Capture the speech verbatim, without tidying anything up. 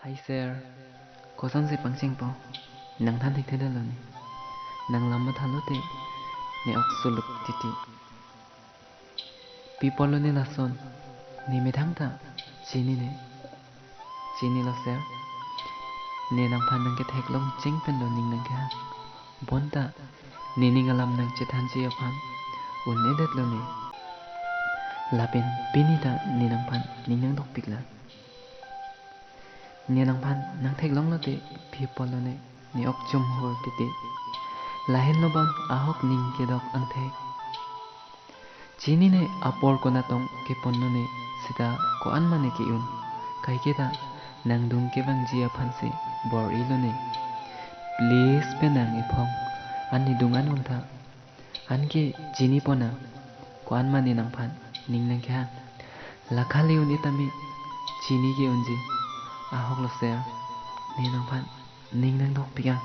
Hi sir, kosonsi pangchengpo? Nang than thekthedetlo ne. Nang lam mathalo te ne ok suluk titi. Pi apotlo ne lason? Ne methang ta chinine? Chinilo sir. Ne nangphan nangketheklong cheng penlo ning nangkehang. Bonta nening alam nangchethanji aphan un-edetlo ne. Lapen pini ta ne nangphan ning nangdokpiklang. Ne nangphan nangtheklonglo te pi apotlo ne, ne ok chumhor titi. Lahenlo bon ahok ning kedok angthek. Chinine apor konatong keponlo ne, seta ko-an mane ke-un. Kaiketa nangdung kevangji aphansi bor-ilo ne. Please penang ephong, an nedung an-un tha. Anke chini ponnang, ko-an mane nangphan ning nangkehang. Lakhale un-e tame, chini ke-unji. Ahoklo sir, ne nangphan ning nangdokpikang.